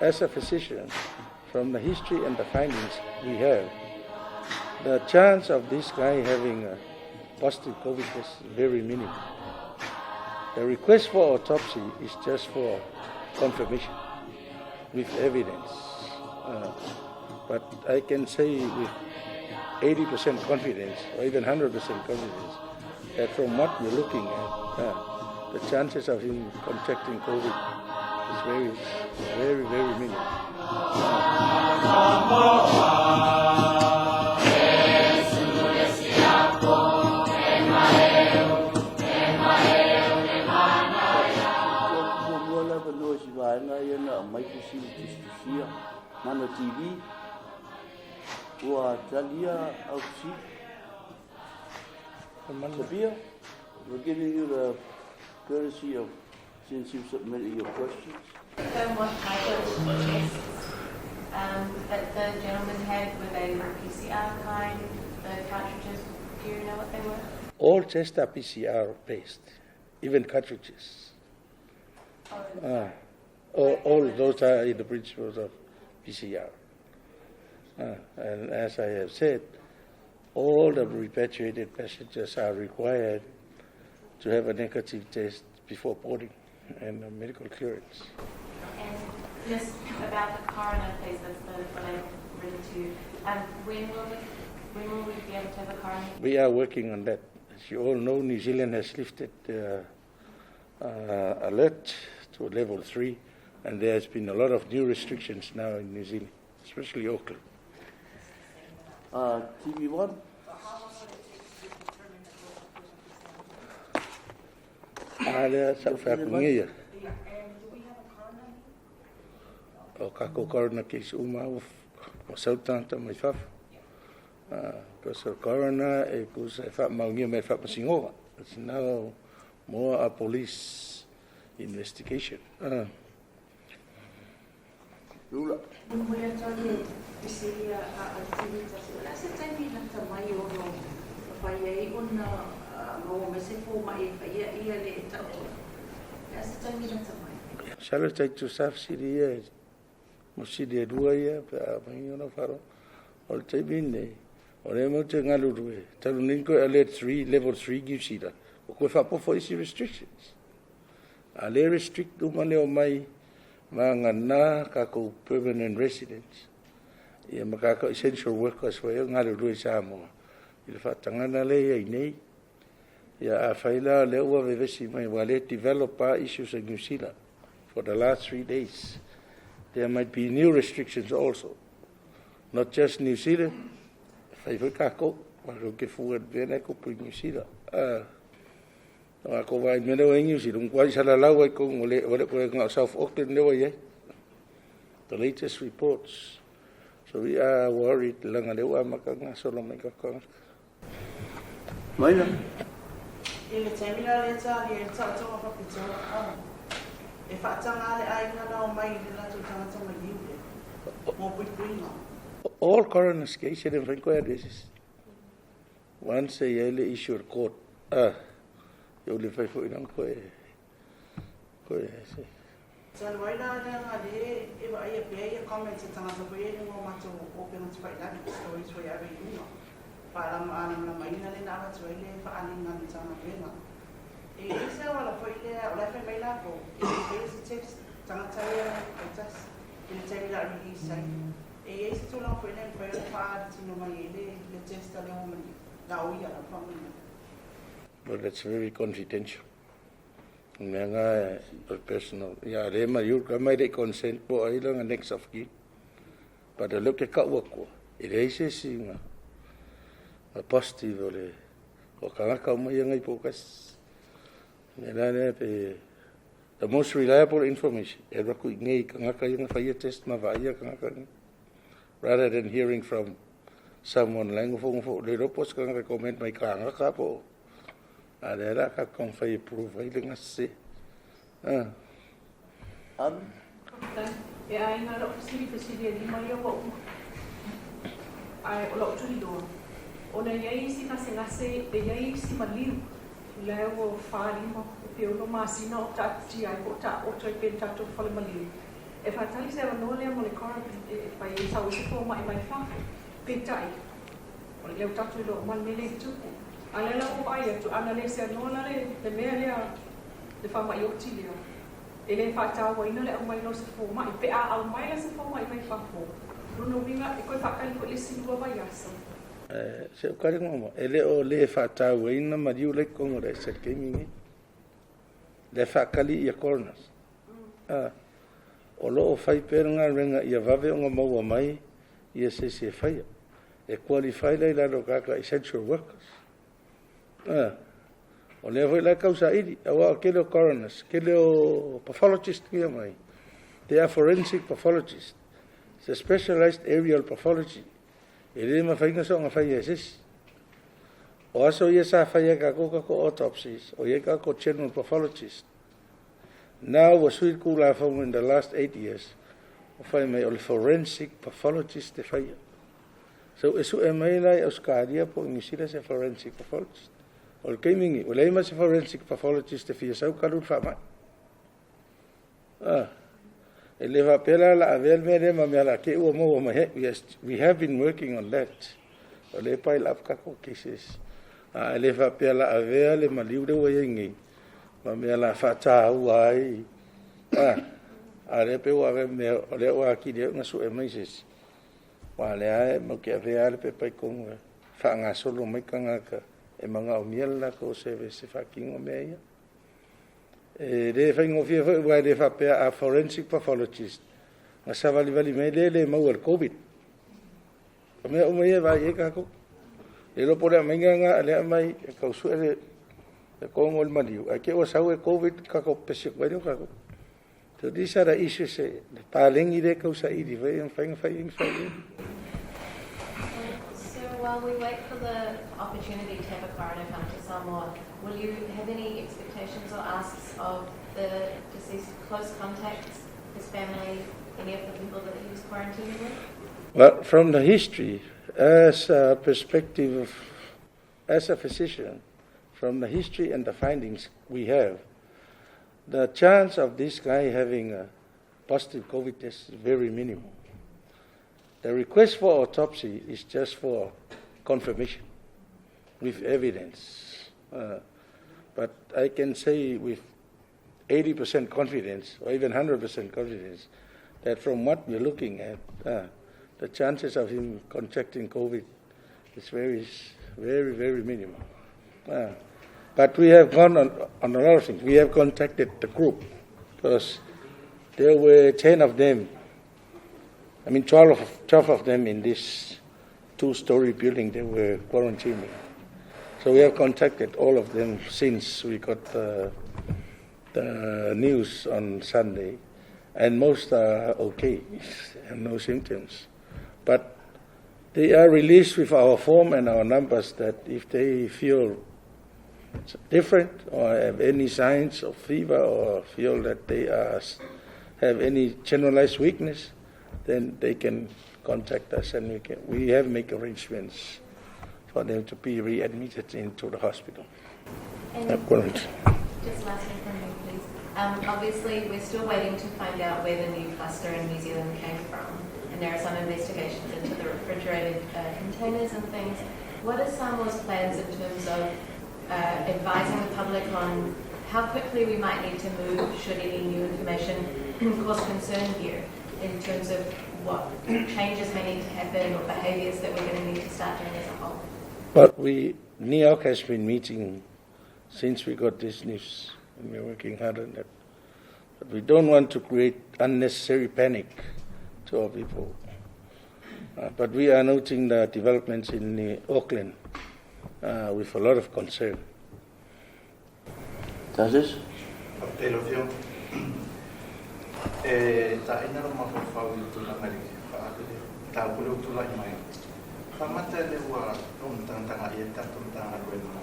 As a physician, from the history and the findings we have, the chance of this guy having a positive COVID test is very minimal. The request for autopsy is just for confirmation with evidence. But I can say with 80% confidence, or even 100% confidence, that from what we're looking at, the chances of him contracting COVID is very, very, very minimal. Muamua le avanoa i si vaega ia na aumai fesili tusitusia Mana TV ua talia au fesili. Sabia, we're giving you the courtesy of since you submitted your questions. Confirm what type of tests that the gentleman had. Were they the PCR kind, the cartridges? Do you know what they were? All tests are PCR based, even cartridges. Oh, All those are in the principles of PCR. And as I have said, all the repatriated passengers are required to have a negative test before boarding and a medical clearance. And just about the coroner, please, that's the what I've written to you. When will we be able to have a coroner? We are working on that. As you all know, New Zealand has lifted alert to level 3, and there has been a lot of new restrictions now in New Zealand, especially Auckland. TV1. A lea sa whakungia. O kako coroner case uma o sautanta mai fafo. Because o coroner e kusa e wha maungia me wha masingoga. It's now more a police investigation. Lula. Momoli atu ai le fesili a le TV tasi. O le a se taimi lata mai o lo fai ai ona maua mai se foma'i e faia ia le taotoga. O le a se taimi lata mai? Salo tai tu saf siri ia mo siri e lua ia pe a mai ona wharo. O le taimi nei, o le mau te ngalu rue. Talu nei koe alert 3, level 3 New Zealand. O koe whapofo isi restrictions. A le restrict uma leo mai ma ngā nā kākou permanent residents. Ia ma kākou essential workers foi o ngalu rue Samoa. I le whaatangana le ia i nei. Ia a whaila le ua vevesi mai wa le develop our issues in New Zealand for the last 3 days. There might be new restrictions also. Not just New Zealand. Whai foi kākou. Wa ke fua pena ko pu New Zealand. Ko vai mele o New Zealand. Kwa isa la lau ai ko ngole ole ko ngā South Auckland le wai ai. The latest reports. So we are worried langa le ua maka ngā solo mai ka. Maina. I le taimi la le tali e taotoga faapitoa e faataga le aiga na o mai i le latou tagata maliu le mo puipuiga. All coroner's case and whai koe addresses. Once e ia le issue of court, ia le whai fo inang koe, koe, se. Talu ai la leaga le e vaaia pea ia comments e tagata foi e luga o matou upega tafailagi stories foi ave i luga faalamalamaina le na avatu ai le faaaliga a le Matagaluega e i se auala foi lea o la e fai mai lakou e le faia se test tagata ia faitasi i le taimi la release ai e iai se tulaga foi lea e mafai ona faaalitino mai ai le test a le o mani la o ia la faamaina. But that's very confidential. Mea ngā personal. Ia le ma yu ka mai le consent po ai la next of kin. But look te ka ua kua. E le se si ngā a positive o le o kangaka o mai ngai po kas. Me la le pe the most reliable information e raku i nei kangaka ia whaia test ma vaia kangaka ni. Rather than hearing from someone lango fo fo le ropo se kangaka comment mai kangaka po. A le ra ka kong whai prove ai le ngase. Alu. E aiga la'u fesili fesili e lima ia ua uma ae o la'u tuliloa ona e iai isi gasegase e iai isi maliu la ua 4, 5 pe 6 masina o taatia ai po o taoto ai pe tatou fale maliu. E faatali se avanoa lea mo le coroner e fai ai sau ai se fomai mai fafo. Peitai, o lea ua tatou iloa uma le mea lea e tupu. A o lea la ua vaai atu, ana le seanoa la le mea lea, le faamai oti lea, e le faatauaina le aumaiga o se fomai. Pe a aumai la se fomai mai fafo, o lona uiga e toe faatali foi le isi 2 vaiaso. Se o kare ngoma, e le o le whaatauaina maliu le kongo le se taimi nei. Le whaakali ia coroners. O loo fai pea le galuega ia vave ona maua mai ia se isi e faia. E qualify la i lalo o tagata essential workers. O lea foi la e tausaili, aua o le tele o coroners, tele o pathologist ia mai. They are forensic pathologists. It's a specialized area of pathology. E le mafai ona soona faia e se isi. O aso ia sa faia e tatou tatou autopsies, o ia tatou general pathologist. Now ua sui le Tulafono in the last 8 years, ua fai mai o le forensic pathologist e faia. So e sue mai la i Australia po o Niu Sila se forensic pathologist. O le taimi lenei, ua leai ma se forensic pathologist e fia sau kalu le faamai. E le faapea la la avea le mea lea ma mea la te ua maua mai ai. Yes, we have been working on that. O le pile up tatou cases. E le faapea la avea le maliu lea ua i ai nei ma mea la faataua ai. A lea pe ua avea mea, o lea ua atili ai ona sue mai se isi. Ua lea e mau te avea le pepa i tonu e faagasolo mai tagata e manaomia le latou service e faatino mea ia. E le faigofie foi ua e le faapea a forensic pathologist na savalivali mai le le maua le Covid. O mea uma ia e vaai ai tatou. Le iloa po o le aumaiga lena lea aumai e tau sue le kongo o le maliu, ae te i ua sau e Covid tatou pepesi atu ai lea o tatou. So these are the issues e le paleni lea e tausaili foi e mafai ona fai ai ma fai ai. So while we wait for the opportunity to have a coroner come to Samoa, will you have any expectations or asks of the deceased close contacts, his family, any of the people that he was quarantining with? Well, from the history, as a perspective of, as a physician, from the history and the findings we have, the chance of this guy having a positive COVID test is very minimal. The request for autopsy is just for confirmation with evidence. But I can say with 80% confidence, or even 100% confidence, that from what we're looking at, the chances of him contracting COVID is very, very, very minimal. But we have gone on a lot of things. We have contacted the group because there were 10 of them, I mean 12 of them in this 2-story building they were quarantining. So we have contacted all of them since we got the news on Sunday, and most are okay and no symptoms. But they are released with our form and our numbers that if they feel different or have any signs of fever or feel that they have any generalized weakness, then they can contact us and we have make arrangements for them to be readmitted into the hospital. And just last one from me, please. Obviously, we're still waiting to find out where the new cluster in New Zealand came from, and there are some investigations into the refrigerated containers and things. What are Samoa's plans in terms of advising the public on how quickly we might need to move should any new information cause concern here in terms of what changes may need to happen or behaviours that we're going to need to start doing as a whole? But NEOC has been meeting since we got this news, and we're working hard on that. But we don't want to create unnecessary panic to our people. But we are noting the developments in Auckland with a lot of concern. Tasis? E taina lo mafaufau i tulaga i le mataupu lea ua tulai mai. Faamata le ua tagatagai ai le tatou Matagaluega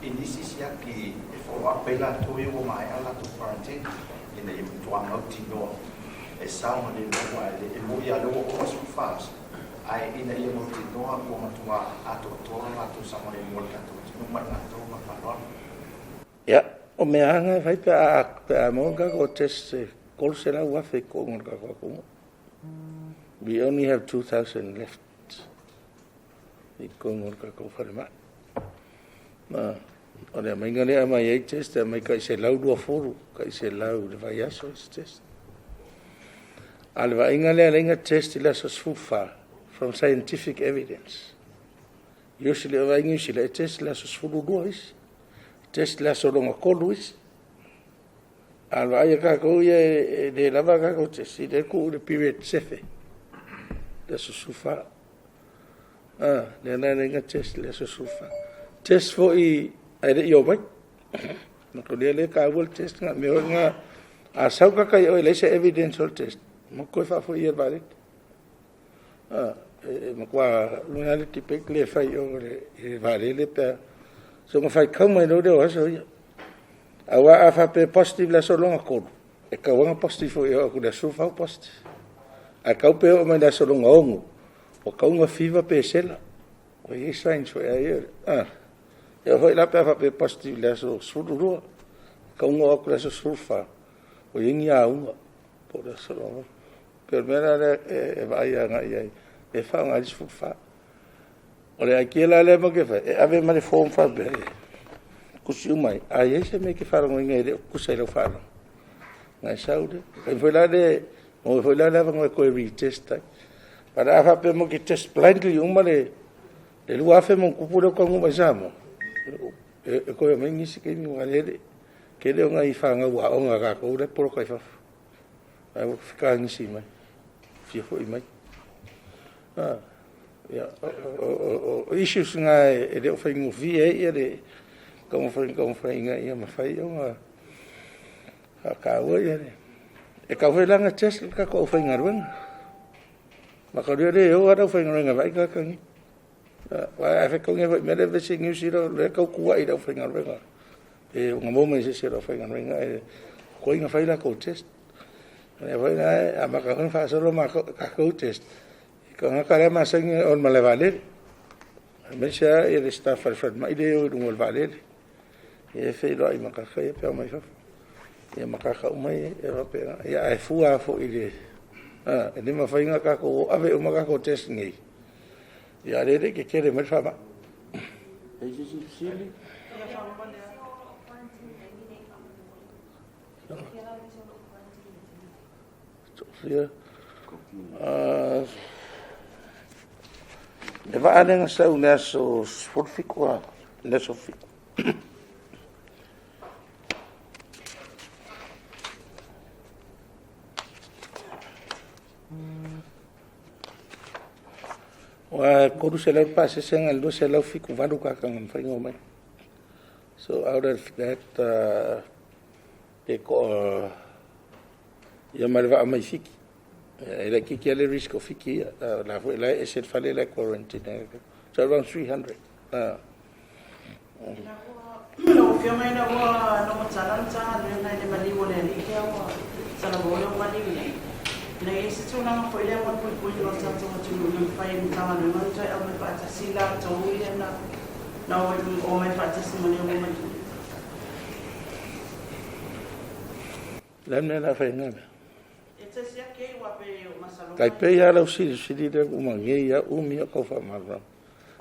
i nisi siaki e follow up ai latou ia ua maea latou quarantine ina ia matua mautinoa e saogalemu aua e moni lava lea ua oo aso ma 4 aso ae ina ia mautinoa ua matua atoatoa latou saogalemu o le tatou atunuu ma i latou ma le faaaloalo. Ia, o meaga e fai pe a maua tatou test e 300,000 i koʻuga o le tatou atunuu. We only have 2,000 left i totonu o le tatou falemai. Ma o le aumaiga lea e aumai ai test, e aumai tai 120, tai 100 i le vaiaso isi test. A o le vaaiga lea e ala ai ona test i le aso 14, from scientific evidence. Usually o vaai Niu Sila, e test i le aso 12 isi, test i le aso lona 3 isi. A o le vaai a tatou ia e le lava a tatou test, lea e tuu le period 7, le aso 14. Ah, lea la e ala ai ona test i le aso 14. Test foi ae le i omai. O lea e taua le test na mea foi na a sau tagata i o e leai se evidence o le test, ma toe faafoi i le vaalele. Ah, e matua uga lava le debate lea e fai i o i le vaalele pe a soona faitau mai loa lea o aso ia. Aua a faapea e positive i le aso lona 3, e tatau lava ona positive foi e oo atu i le aso 14 ua positive. Ae tatau pe oo mai i le aso lona 6, ua tatau ona fever pe sela. Ua i ai signs foi a ia. Ah, e oo foi la pe a faapea e positive i le aso 12, tatau ona oo atu i le aso 14, ua i ai ni auga po o le aso lona. Pei o le mea la lea e vaai agai i ai, e faaaoga ai le 14. O le aikia la lea matou te fai, e ave ma le form faapea, e tusi uma ai, a i ai se mea e te faalogoina e le o tutusa i lau faalogo, ona e sau lea. E foi la le maua foi la le avanoa e toe retest ai. Ae a faapea matou te test blindly uma le 2,000+ lea ua taunuu mai Samoa, e toe omai nisi taimi, aua o lea e tele nai fanau aoga a tatou la e poloka i fafo, la ua fetagisi mai, fia foi mai. Ia, o issues na e le o faigofie ai le taumafaiga ina ia mafai ona faataua le... E tatau foi la ona test le tatou aufaigaluega. Mataulia le o lava le aufaigaluega e vaai tagata nei. Aua a fetaui foi i le mea lea e vevesi ai Niu Sila, o lea e tau tuuai i le aufaigaluega, pe ona maua mai e se isi o le aufaigaluega, ae tuai ona fai latou test. O lea foi la e amata foi ona faasolo tatou test i tagata la e masani ona o i le malae vaalele, aemaise lava le staff a le falemai lea e o i luga o le vaalele, e feiloai ma tagata ia pe a omai fafo. Ia ma tagata uma ia, e faapena. Ae fua lava foi i le... e le mafai ona tatou o ave uma tatou test nei, a o lea e le i tetele mai le faamai. E i ai se isi fesili? Toafia. Le vaa lea na sau i le aso 17, le aso 7. Ua 300 le pasese na 278 tagata na mafai ona omai. So out of that, pe toa ia ma le vaa mai Fiti. E laitiiti lava le risk o Fiti ia. O la foi la e ese le fale la e quarantine ai. So around 300. Lau Afioga ina ua logotsala le Matagaluega i le maliu o le Alii lea ua talavou lea ua maliu nei, na i ai se tulaga foi lea mo le puipuiga o le tatou atunuu na mafai e le Matagaluega ona toe aumai faatasi i latou ia na omai faatasi ma le ua maliu? Le a le mea o le a fai i lena mea? Tai pei lava lau silisili lea ua uma nei lava, umi ai o tau faamalamalama.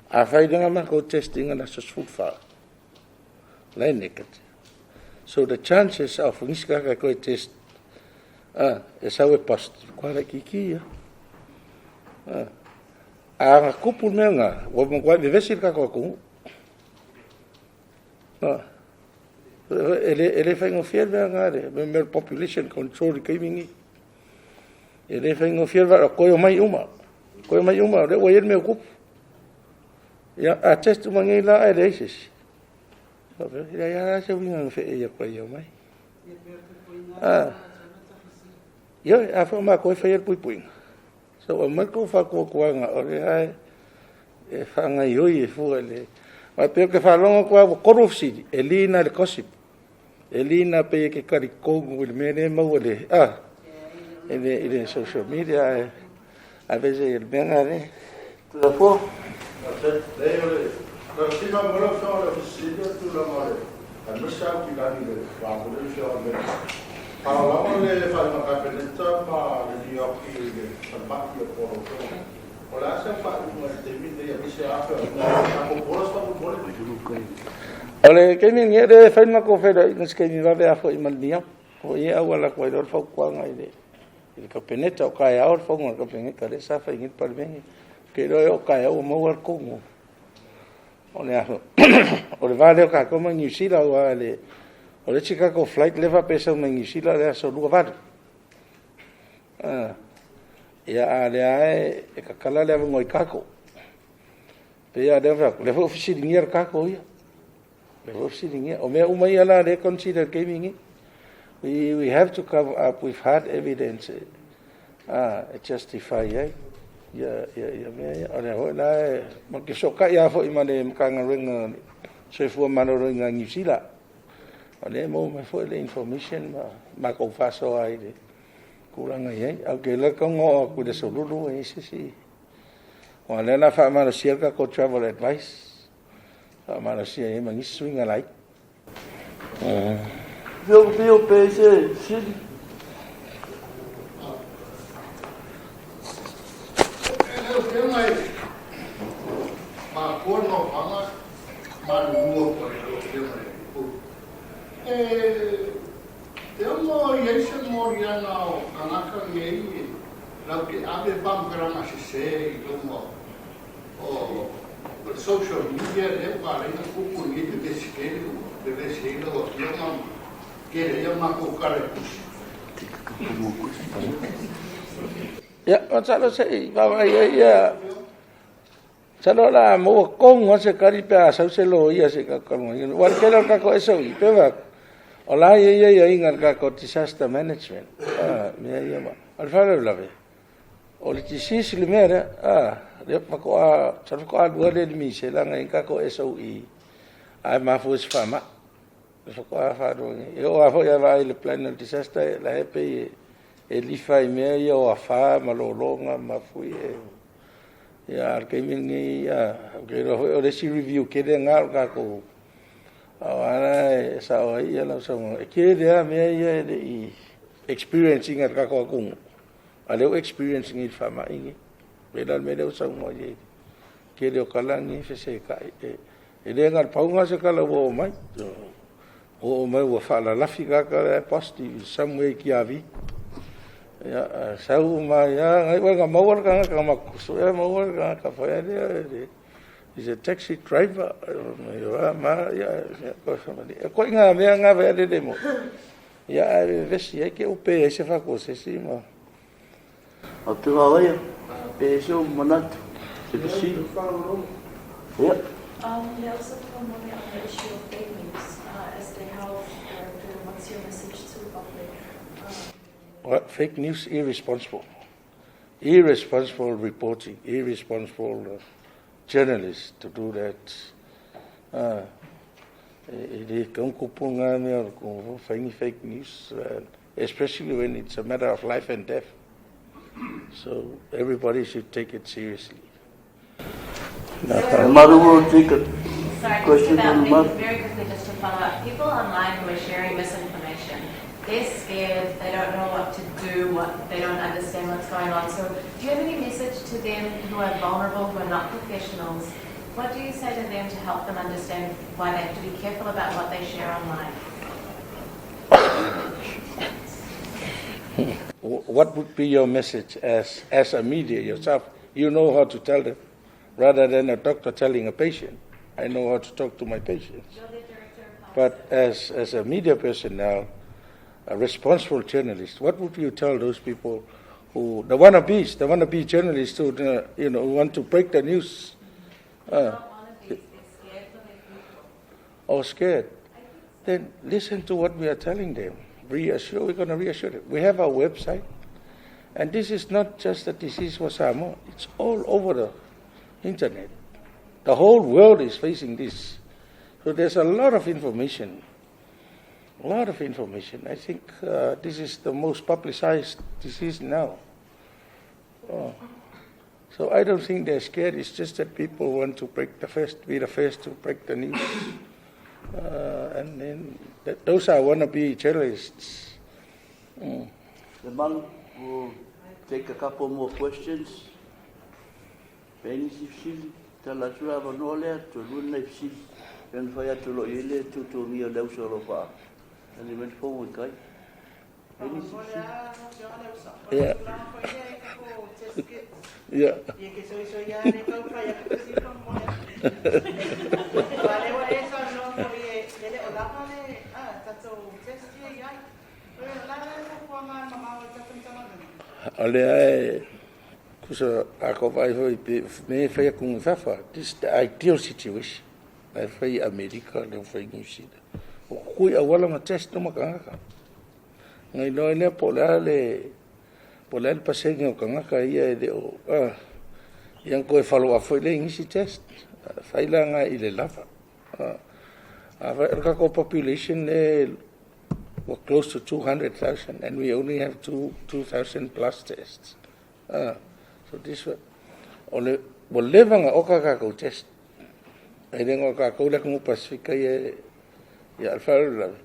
A fai loa matou test ina i le aso 14, la e negative. So the chances of nisi tagata e toe test e sau e positive, matua laitiiti ia. A na tupu le mea lena, ua matua vevesi le tatou atunuu. E le faigofie le mea lena, le mea o le population control i le taimi lenei. E le faigofie le vaai atu, toe omai uma, toe omai uma, o lea ua i ai le mea ua tupu. Ia, a test uma nei la ae leai se isi, e leai lava se uiga na feei atu ai e omai. Ioe, a foi o matou e faia le puipuiga, so aumai la outou faatuatuaga o lea e faagaoioi ai fua i le... Aua pei ou te faalogo atu lava ua 3 fesili, e li lena i le gossip, e li lena pei e te talitonu i le mea lea e maua i le social media, ae aveese i le mea lena lea. Tulafono. Leai, o le sili o le Ofisa Sili o le tulaga o le aemaise lava Aukilani i le va foi lea Faaaloalo lava le faaiuga a le Kapeneta ma le Lioki i le falemai o Polo. O le a se faaiuga i le taimi lenei aemaise lava feoaiga i tatou borders faamolemole? O le taimi lenei o lea e fai le matou feiloaiga i se taimi vave lava foi ma le NEOC. O i e auala atu ai loa le fautuaga i le Kapeneta. O taeao le fono a le Kapeneta lea sa fai nei le Palemene. Ou te iloa e oo taeao ua maua le tonu o le va lea o tatou ma Niu Sila, aua o le isi tatou flight lea e faapea e sau mai Niu Sila o le aso 28. Ia, a o lea lava e tatala le avanoa i cargo. E pei lava o lea na fai atu, o lea foi ua fesiligia le cargo ia. O lea foi ua fesiligia. O mea uma ia la o lea e consider i le taimi lenei. We have to come up with hard evidence e justify ai ia mea ia. O lea foi la matou te fesootai lava foi ma le Matagaluega o le Soifua Maloloina i Niu Sila, o lea e maua mai foi le information ma matou faasoa ai i le tulaga e i ai. Ae ou te iloa e tatau ona oo atu i le aso Lulu ua i ai se isi, aua o lea o le a faamalosia le tatou travel advice, faamalosia i ai ma nisi suiga laiti. Fio pe se sili. Lau Afioga e mafua nofoaga malulua foi lau Afioga i le Pule. E ono i ai se moliaga o tagata nei latou te ave faamatalaga sese i luga o le social media lea ua ala ai ona tupu lenei vevesi tele ua vevesi ai lau Afioga ma tele ai a matou tala e tusi. Ia, masalo se i vaavaai ai ia. Masalo o le a maua tonu lava se tali pe a sau se loia se i tatou talanoaina. Aua o le tele o le tatou SOE, pe fai atu, o la e i ai aiaiga a le tatou disaster management. Mea ia ma... O le faalavelave, o le disease le mea lea. Lea faatoa, masalo faatoa alu lava lea i le misela na i ai le tatou SOE, ae mafua i se faamai. Faatoa faalua nei. E oo lava foi a vaai i le plan o le disaster, la e pei e lifa i mea ia o afa ma lologa ma fui e... Ia, a o le taimi lenei, ou te iloa foi o le isi review tele lena o le tatou... Aua la e sao ai lau saunoaga, e tele lava mea ia e le i experience ina e le tatou atunuu, a o lea ua experience nei i le faamai lenei. E pei la o le mea lea ua saunoa i ai, o le tele o tala nei e fesetai. E le na o le pau lena o se tala ua oo mai. Ua oo mai ua faalalafi tagata la e positive somewhere i Tiavi. Ia, sau uma ai lava, na iu ina maua le tagata na matou suea maua le tagata foi lea, is a taxi driver. Ma ia, ituaiga mea na vaai le mo. Ia, ae vevesi ai te upe ai se fatu o se isi ma. O te vaoia, pe se o manatu, se fesili. Ia. They also put money on the issue of fake news. As the health director, what's your message to the public? What? Fake news, irresponsible. Irresponsible reporting, irresponsible journalists to do that. E le kaunkupunga mea o fai fake news, especially when it's a matter of life and death. So everybody should take it seriously. Maru take a Sorry, just question about on the very, very quickly, just to follow up. People online who are sharing misinformation, they're scared, they don't know what to do, they don't understand what's going on. So do you have any message to them who are vulnerable, who are not professionals? What do you say to them to help them understand why they have to be careful about what they share online? What would be your message as a media yourself? You know how to tell them, rather than a doctor telling a patient. I know how to talk to my patients. You're the director of health. But as a media person now, a responsible journalist, what would you tell those people who, the wannabes, the wannabe journalists who, who want to break the news? Not wannabes, they're scared for their people. Or scared? Then listen to what we are telling them. Reassure, we're going to reassure them. We have our website, and this is not just a disease for Samoa. It's all over the internet. The whole world is facing this. So there's a lot of information. A lot of information. I think this is the most publicized disease now. So I don't think they're scared. It's just that people want to break the first, be the first to break the news. And then those are wannabe journalists. Lemalu, we'll take a couple more questions. Pe i ai nisi fesili, tala atu le avanoa lea, toe lua ni nai fesili. Pei ona fai atu o lo o i ai le tuatuagia o le auso o lo o faa-tali mai le fono i tai. E i ai nisi fesili? Ia. O lea e tusa a kou vaai foi pe mea e fai atu i fafa, this is the ideal situation. La e fai i Amerika, lea ua fai i Niu Sila. Ua tutui auala ma test uma tagata. Na iloa ai lea po o le a le po o le a le pasene o tagata ia e le o ia ona toe follow up foi lea i nisi test. Fai la na i le lava. A fai o le tatou population lea ua close to 200,000 and we only have 2,000 plus tests. So this one, o le, ua leva na oka tatou test. E le o tatou le atunuu Pasefika ia ia le faalavelave.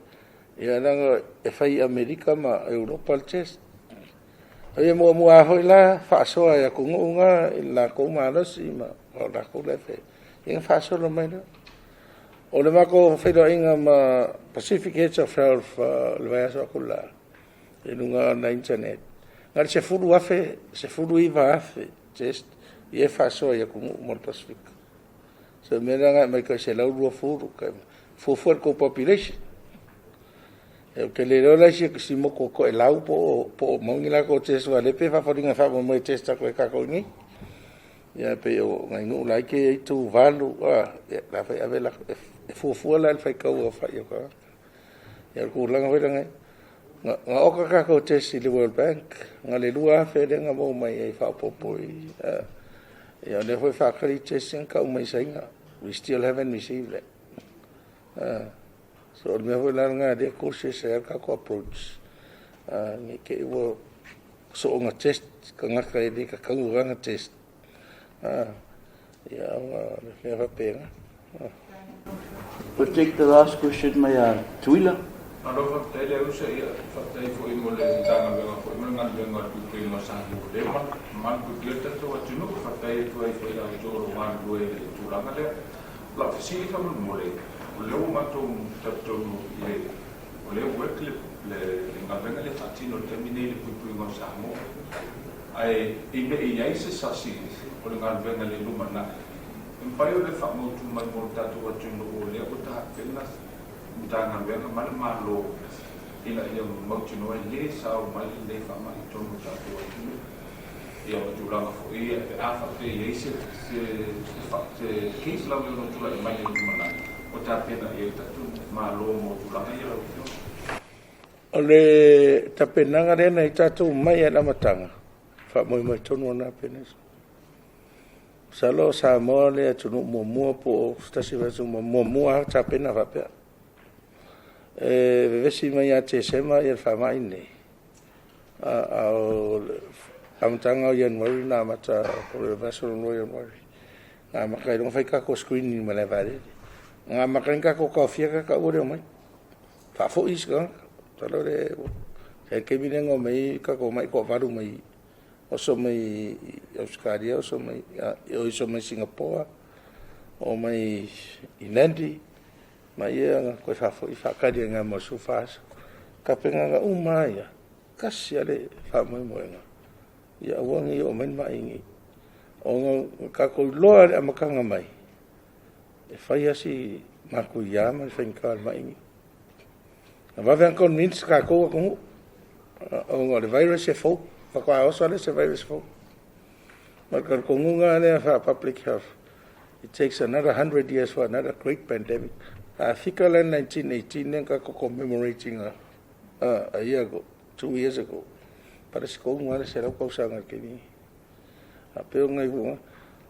Ia leaga e fai i Amerika ma Europa le test. Ia muamua foi la faasoa e atunuu na i le latou malosi ma o latou la e fai. Ia na faasolo mai lea. O le matou feiloaiga ma Pacific Heads of Health le vaiaso atu la i luga o na internet. Na le 10,000, 19,000 test ia e faasoa i atunuu mo le Pasefika. So mea la na mai kai 120 kai fuafua le tou population. E ou te le iloa la si motu o Toelau po o maua ni latou test aua o lea e pei e faafoliga e faamoemoe e test atu e tatou i inei. Ia pei o nai nuu laiti ia e i ai Tuvalu, ia la foi e ave latou, e fuafua la i le faitau aofai o tagata. Ia o le tulaga foi lena, na oka tatou test i le World Bank, na le 2,000 lea na maua mai ai faaopoopo i, ia o lea foi e faatali test ia na tau mai Saina. We still haven't received that. So o le mea foi la lena lea cautious ai le tatou approach. Ne i te i ua soona test tagata e le tatau ona test. Ia ona le mea faapena. We'll take the last question mai a Tuila. Malo faafetai le ausa, ia faafetai foi mo le Matagaluega foi mo le galuega o le puipuiga o Samoa lea ua malupuipuia le tatou atunuu. Faafetai atu ai foi ia outou o lo o galulue i le tulaga lea. O lau fesili faamolemole, o lea ua matou talitonu i le o lea ua work le galuega lea e faatino i le taimi nei i le puipuiga o Samoa, ae i le i ai se sasi o le galuega i le lumanai, e mafai ona faamautu mai mo le tatou atunuu o lea ua tapena Matagaluega ma le Malo ina ia mautinoa e le sao mai lenei faamai i totonu o le tatou atunuu. Ia ma tulaga foi ia pe a faapea e i ai se case lava e ono tulai mai i le lumanai, ua tapena i ai le tatou Malo mo tulaga ia lau Afioga. O le tapenaga lea na i tatou mai lava i le amataga, faamoemoe tonu lena Penisa. Masalo o Samoa le atunuu muamua po o se tasi o atunuu muamua lava tapena faapea. E vevesi mai ia Tesema le faamai lenei, a o le amataga o Ianuari na amata, po o le vaiaso lona lua o Ianuari, na amata ai loa ona fai tatou screening i malae vaalele. Na amata ai ona tatou taofia tagata aua le omai, faafoi isi tagata. Masalo le taimi lea na omai ai tatou mai toavalu mai oso mai Ausetalia, oso mai, oso mai Singapore, o mai i Nadi, ma ia na toe faafoi faatali ai mo le 14 aso. Tapenaga uma lava ia, tasi lava le faamoemoega, ia aua ne i oo mai le mai i inei. Ona tatou iloa i le amataga mai, e fai lava si matuia ma le faigata o le mai lenei. Na vave ona convince tatou atunuu, ona o le virus e fou, faatoa oso lea se virus fou. Ma le talitonuga lea faa-public health, it takes another 100 years for another great pandemic. A fika la 1918 lea na tatou commemorating a year ago, 2 years ago. Pala se tonu lava le 100 tausaga i le taimi. A pei o nai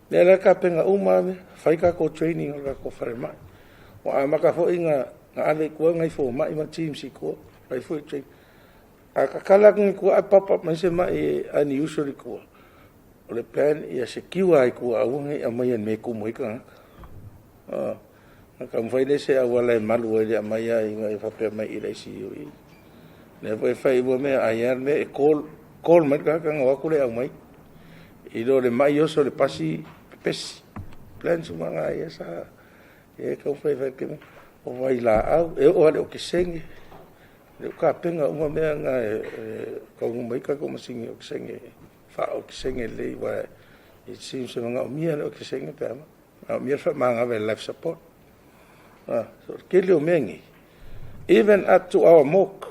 lea la tapena uma lava, fai tatou training o le tatou falemai. Ua amata foi na ave i tua nai fomai ma teams i tua, fai foi training. A tatala atu i tua ae pop up mai se mai unusual i tua, o le plan ia secure ai tua aua ne i aumaia i le mea e tumu ai tagata. Na taumafai lea se auala e malu ai le aumai ai ina ia faapea mai i le ICU i. Lea foi e fai ua mea ai a le mea e call, call mai le tagata ona o atu lea e aumai. I lo le mai oso i le pasi pepesi. Plans uma na ia sa e taumafai e fai le o vailaau, e oo lava i le okesene. O lea ua tapena uma mea na e taunuu mai ai tatou masini okesene, faa-okesene lelei aua it seems e manaomia le okesene pe a manaomia le faamagava i le life support. So o le tele o mea nei, even up to our morgue,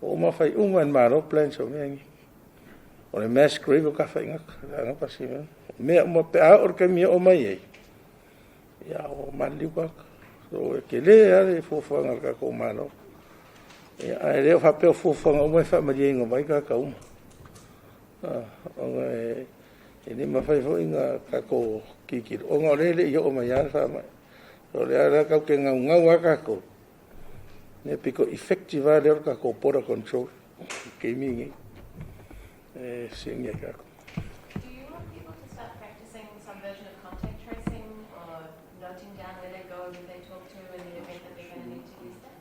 ua uma fai uma e le Malo plans o mea nei. O le mass grave o tafaigata, mea uma pe a oo i le taimi e oo mai ai, ia ua maliliu tagata. So e tele lava le fuafuaga a le tatou Malo. Ia, ae le o faapea o fuafuaga uma e faamalieina uma ai tagata uma. Ona e le mafai foi ona tatou tilotilo, ona o lea e le i oo mai lava le faamai. O lea la tatou te naunau lava tatou, ia pito effective lava lea o le tatou border control i le taimi lenei e fesoasoani ai tatou. Do you want people to start practicing some version of contact tracing or noting down where they go, who they talk to, in the event that they're going to need to use that?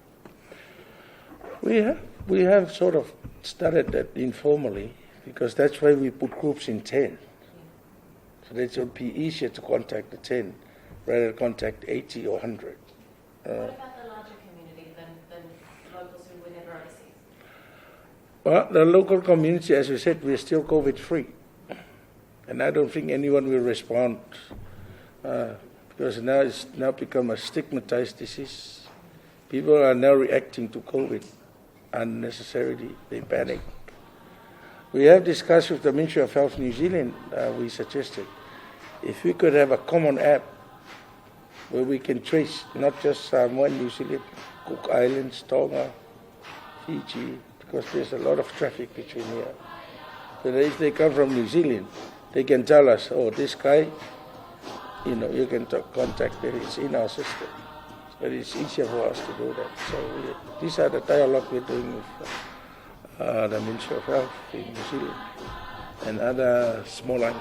We have sort of started that informally because that's why we put groups in 10. So that it will be easier to contact the 10 rather than contact 80 or 100. What about the larger community than locals who were never overseas? Well, the local community, as we said, we're still COVID free. And I don't think anyone will respond because now it's now become a stigmatized disease. People are now reacting to COVID unnecessarily. They panic. We have discussed with the Ministry of Health New Zealand, we suggested if we could have a common app where we can trace not just Samoa, New Zealand, Cook Islands, Tonga, Fiji, because there's a lot of traffic between here. So that if they come from New Zealand, they can tell us, oh, this guy, you can contact it, it's in our system. But it's easier for us to do that. So these are the dialogue we're doing with the Ministry of Health in New Zealand and other small islands.